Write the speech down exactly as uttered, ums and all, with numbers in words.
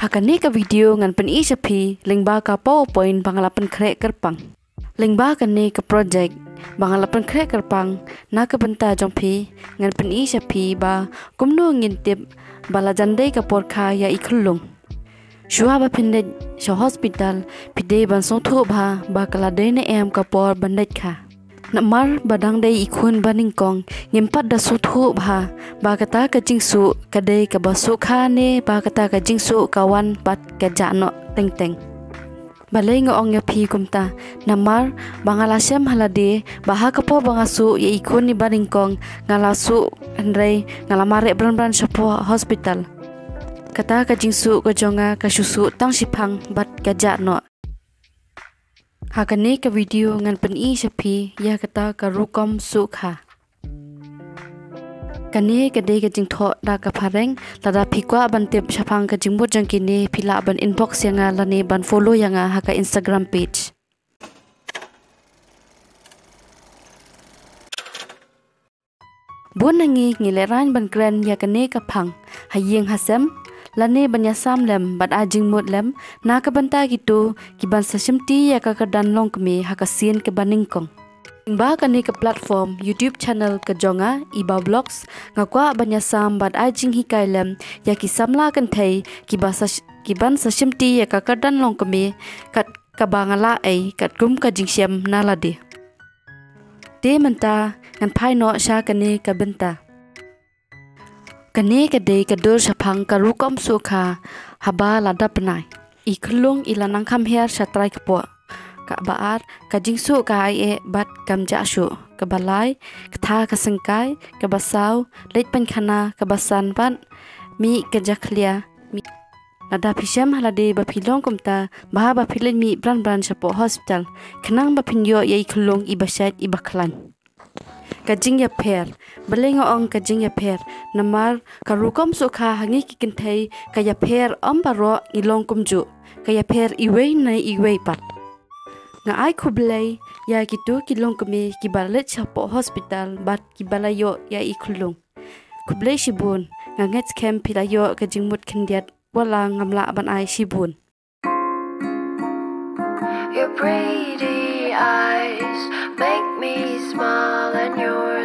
Ha kane ka video ngan pyni sha phi lyngba ka PowerPoint ba nga la pynkhreh kyrpang. Lyngba kane ka project ba nga la pynkhreh kyrpang na ka bynta jong phi, ngan pyni sha phi ba kumno ngin tip ba la jan dei ka por kha ïa i khyllung. Shuwa ba phin leit sha hospital, phi dei ban sngewthuh bha ba ka la dei ne em ka por ban leit kha. Namar ba dang dei i khun ba nyngkong, ngim pat da sngewthuh bha ba kata ka jingsuh ka dei kaba suh kha ne ba kata ka jingsuh ka wan bad ka jah noh teng teng. Balei nga ong ïa phi kumta? Namar ba nga la shem ha lade ba ha ka por ba nga suh ïa i khun i ba nyngkong, nga la suh, hynrei nga la mareh bran bran shapoh hospital. Kata ka jingsuh ka jong nga ka shu suh tang shiphang bad ka jah noh. Ha kane ka video ngan pyni sha phi ïa kata ka rukom suh kha. Kane ka dei ka jingthoh da ka phareng. Lada phi kwah ban tip shaphang ka jingmut jong kine, phi lah ban inbox ïa nga lane ban follow ïa nga ha ka Instagram page. Bun na ngi ngi lehraiñ ban kren ïa kane ka phang ha ïing ha sem, lane ban ïasam lem bad ai jingmut lem na ka bynta kito ki ban sa shimti ïa ka kyrdan longkmie ha ka sien ka ba nyngkong. Lyngba kane ka platform YouTube channel ka jong nga, Iba Vlogs, nga kwah ban ïasam bad ai jinghikai lem ïa ki samla kynthei ki ba sa sh-, ki ban sa shimti ïa ka kyrdan longkmie kat kaba nga la ai katkum ka jingshem na lade. Te mynta ngan phai noh sha kane ka bynta. Kane ka dei ka dur shaphang ka rukom suh kha haba la dap bnai. I khyllung i la nang kham her sha trai kpoh. Kaba ar, ka jingsuh ka ai eh bad kam jah shuh. Kaba lai, ktha ka syngkai. Kaba saw, leit pynkhana. Kaba san bad, mih ka jakhlia. Mih. Lada phi shem ha lade ba phi long kumta, bha ba phi leit mih bran bran shapoh hospital, khnang ba phin ïoh ïa i khyllung i ba shait i ba khlaiñ. Ka jingïapher. Balei nga ong ka jingïapher? Namar ka rukom suh kha ha ngi ki kynthei ka ïapher ym baroh ngi long kumjuh. Ka ïapher iwei na iwei pat. Nga ai khublei ïa kito ki longkmie ki ba leit shapoh hospital bad ki ba la ïoh ïa i khyllung. Khublei shibun. Nga ngeit skhem phi la ïoh ka jingmut khyndiat, wat la ngam lah ban ai shibun. Your pretty eyes make me smile and your